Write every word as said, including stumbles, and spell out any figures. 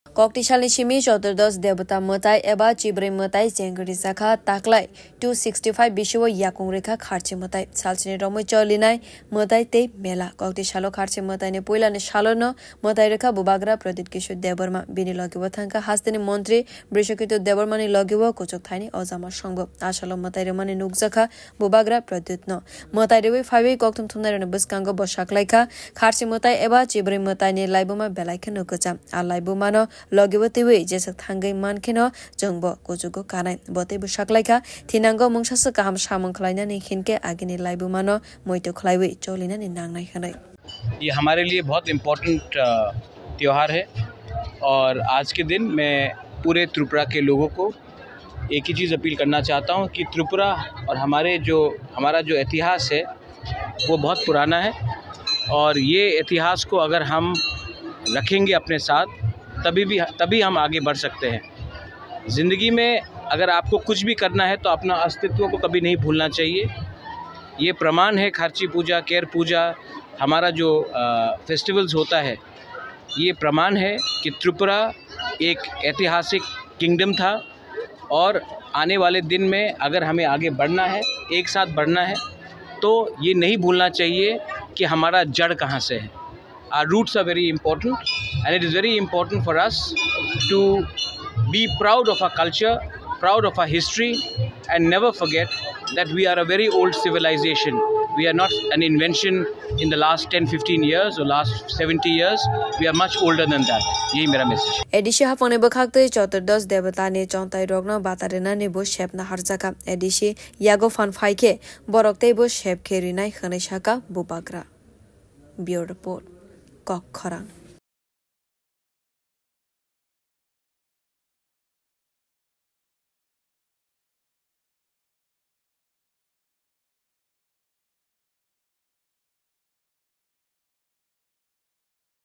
Kokti salni simi Choturdos Debota mwtai eba Chibrwi mwtai cheng rijakha taklai two sixty five bisio yakung rikha kharchi mwtai. Salchini romwi cholinai mwtai tei mela. Kokti salo kharchi mwtaini puilani salono mwtai rikha Bubagra Pradyut Kishore Debbarma. Bini logibo thangkha hasteni montri Brishaketu Debbarmani logibo kuchuk thaini ojama songbo. Asalo mwtai rwmani nukjakha Bubagra Pradyutno. Mwtai rwi phaiwi kokthum thumnairokni bwskango bo saklaikha kharchi mwtai eba Chibrwi mwtaini laibuma belai kheno kwcham. A laibumano logibo twiwi jeswk thangwi mankheno chwngbo kuchugo kanai. Bo teibo saklaikha thinango mungsaswk kaham samung khlainani hinkhe agini laibumano muitu khlaiwi cholinani nangnai hwnwi. ये हमारे लिए बहुत इम्पोर्टेंट त्योहार है और आज के दिन मैं पूरे त्रिपुरा के लोगों को एक ही चीज़ अपील करना चाहता हूँ कि त्रिपुरा और हमारे जो हमारा जो इतिहास है वो बहुत पुराना है और ये इतिहास को अगर हम रखेंगे अपने साथ तभी भी तभी हम आगे बढ़ सकते हैं। ज़िंदगी में अगर आपको कुछ भी करना है तो अपना अस्तित्व को कभी नहीं भूलना चाहिए। ये प्रमाण है खार्ची पूजा, केर पूजा, हमारा जो फेस्टिवल्स होता है, ये प्रमाण है कि त्रिपुरा एक ऐतिहासिक किंगडम था और आने वाले दिन में अगर हमें आगे बढ़ना है, एक साथ बढ़ना है, तो ये नहीं भूलना चाहिए कि हमारा जड़ कहाँ से है। Our roots are very important and it is very important for us to be proud of our culture, proud of our history, and never forget that we are a very old civilization. We are not an invention in the last ten, fifteen years or last seventy years. We are much older than that. यही मेरा मैसेज है। A D C haphangni bwkhaktwi Choturdos Debotani chongtairokno batarinani bo sepna harjakha. A D C yago phan phaikhe borok teibo sep khe rinai hwnwi sakha Bubagra. Bureau Report, Kokkhorang.